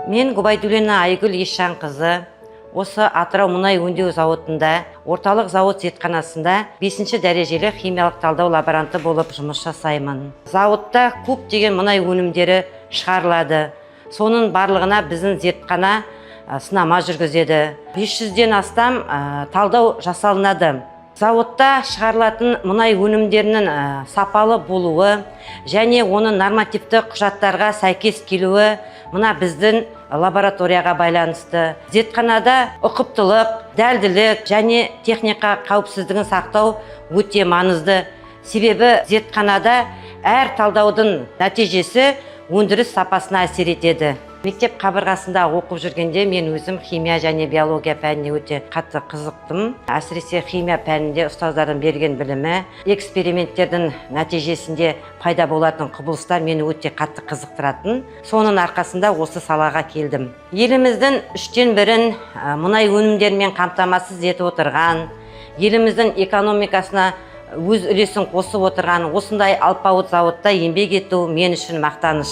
Мен, Губайдуллина Айгүл Есжанқызы, осы Атырау мұнай өңдеу зауытында, орталық зауыт зертханасында бесінші дәрежелі химиялық талдау лаборанты болып жұмыс жасаймын. Зауытта көптеген мұнай өнімдері шығарылады. Соның барлығына біздің зертхана сынама жүргізеді. 500-ден астам талдау жасалынады. Зауытта шығарылатын мұнай өнімдерінің сапалы болуы және оның нормативті құжаттарға сәйкес келуі мына біздің лабораторияға байланысты. Зертханада ұқыптылық, дәлділік және техника қауіпсіздігін сақтау өте маңызды, себебі зертханада әр талдаудың нәтижесі өндіріс сапасына әсер етеді. Мектеп қабырғасында оқып жүргенде мен өзім химия және биология пәніне өте қатты қызықтым. Әсіресе химия пәнінде ұстаздардың берген білімі, эксперименттердің нәтижесінде пайда болатын құбылыстар мені өте қатты қызықтыратын. Соның арқасында осы салаға келдім. Еліміздің үштен бірін мұнай өнімдерімен қамтамасыз етіп отырған, еліміздің экономикасына өз үлесін қосып отырған осындай алпауыт зауытта еңбек ету мен үшін мақтаныш.